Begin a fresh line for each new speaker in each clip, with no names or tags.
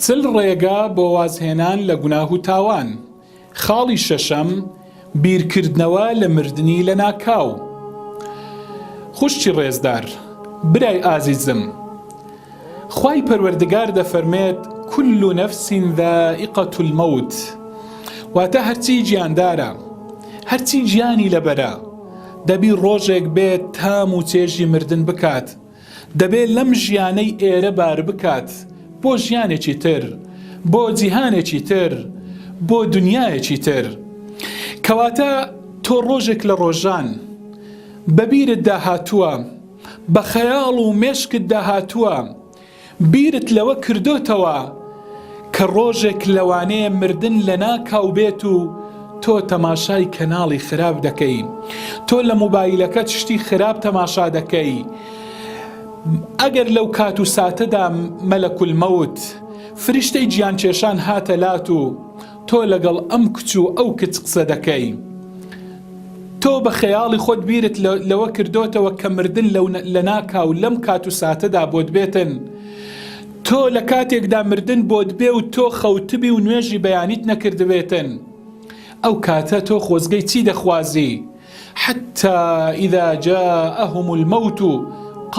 چل ڕێگا بۆ وازهێنان لە گوناه و تاوان. خاڵی شەشەم، بیرکردنەوە لە مردنی لەناکاو. خوشکی ڕێزدار، برای ئازیزم، خوای پەروەردگار دەفەرمێت، کل نفس ذائقە الموت، واتە هەرچی گیاندارە، هەرچی گیانی لەبەرە، دەبی ڕۆژێک بێت تام و چێژی مردن بکات، دەبێ لەم ژیانەی ئێرە باربکات بۆ ژیانێکی تر، بۆ جیهانێکی تر، بۆ دنیایەکی تر. کەواتە تۆ ڕۆژێک لە ڕۆژان بە بیرتدا هاتووە، بە خەیاڵ و مێشکتدا هاتووە، بیرت لەوە کردۆتەوە کە ڕۆژێک لەوانەیە مردن لەناکاو بێت و تۆ تەماشای کەناڵی خراپ دەکەی تۆ لە موبایلەکەت شتی خراپ تەماشا دەکەی ئەگەر لەو کات و ساتەدا مەلەک المەوت فریشتەی گیانکێشان هاتە لات و تۆ لەگەڵ ئەم کچ و ئەو کچ قسە دەکەی تۆ بە خەیاڵی خۆت بیرت لەوە کردۆتەوە کە مردن لەناکاو لەم کات و ساتەدا بۆت بێتن؟ تۆ لە کاتێکدا مردن بۆت بێ و تۆ خەوتبی و نوێژی بەیانیت نەکردبێتن ئەو کاتە تۆ خۆزگەی چی دەخوازی؟ حتى إذا جاءهم الموت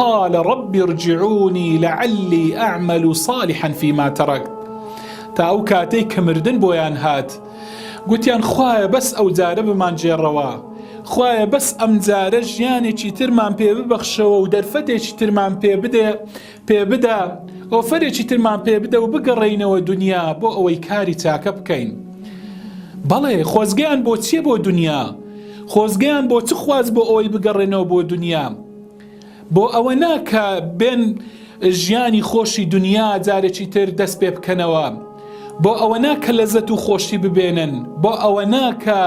قال رب ارجعوني لعلي أعمل صالحا فيما تركت تا ئەو کاتەی کە مردن بۆیان هات گوتیان خوایە بەس ئەو جارە بمانگێڕەوە، خوایە بەس ئەم جارە ژیانێکی ترمان پێ ببەخشەوە و دەرفەتێکی ترمان پێ بدە پێ بدە، ئۆفەرێکی ترمان پێ بدە و بگەڕێینەوە دونیا بۆ ئەوەی کاری چاکە بکەین. بەڵێ خۆزگەیان بۆ چییە بۆ دونیا؟ خۆزگەیان بۆ چ خواست بۆ ئەوەی بگەڕێنەوە بۆ دونیا؟ بۆ ئەوە نا کە بێن ژیانی خۆشی دونیا جارێکی تر دەست پێ بکەنەوە، بۆ ئەوە نا کە لەزەت و خۆشی ببێنن، بۆ ئەوە نا کە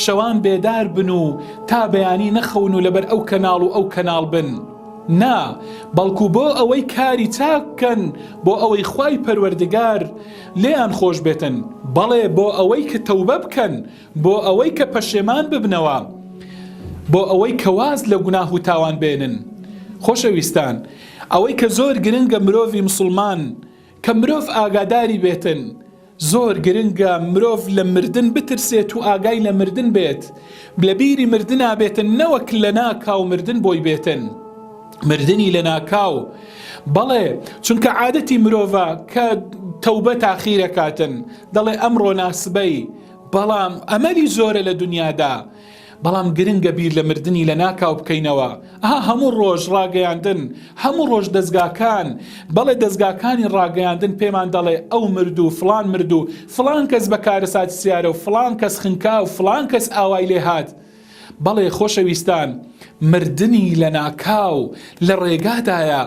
شەوان بێدار بن و تا بەیانی نەخەون و لەبەر ئەو کەناڵ و ئەو کەناڵ بن، نا، بەڵکو بۆ ئەوەی کاری چاک بکەن، بۆ ئەوەی خوای پەروەردگار لێیان خۆش بێتن، بەڵێ بۆ ئەوەی کە تەوبە بکەن، بۆ ئەوەی کە پەشێمان ببنەوە، بۆ ئەوەی کە واز لە گوناه و تاوان بێنن. خۆشەویستان، ئەوەی کە زۆر گرنگە مرۆڤی مسوڵمان کە مرۆڤ ئاگاداری بێتن، زۆر گرنگە مرۆڤ لە مردن بترسێت و ئاگای لە مردن بێت، لە بیری مردنا بێتن نەوەک لەناکاو مردن بۆی بێتن. مردنی لەناکاو، بەڵێ، چونکە عادەتی مرۆڤە کە تەوبە تاخیرەکاتن، دەڵێ ئەمڕۆ نا سبەی، بەڵام ئەمەلی زۆرە لە دونیادا، بەڵام گرنگە بیر لە مردنی لەناکاو بکەینەوە، ئەها هەموو ڕۆژ ڕاگەیاندن، هەموو ڕۆژ دەزگاکان، بەڵێ دەزگاکانی ڕاگەیاندن پێمان دەڵێ ئەو مرد و فڵان مرد و فڵان کەس بە کارەساتی سیارە و فڵان کەس خنکا و فڵان کەس ئاوای لێهات، بەڵێ خۆشەویستان مردنی لەناکاو لە ڕێگادایە،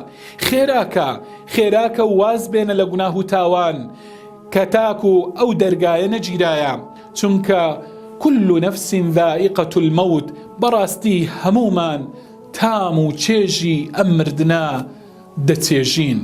خێراکە، خێراکە و واز بێنە لە گوناه و تاوان کە تاکو ئەو دەرگایە نەگیرایە، چونکە، کل نفس ذائقە الموت، بەڕاستی هەموومان تام و چێژی ئەم مردنە دەچێژین.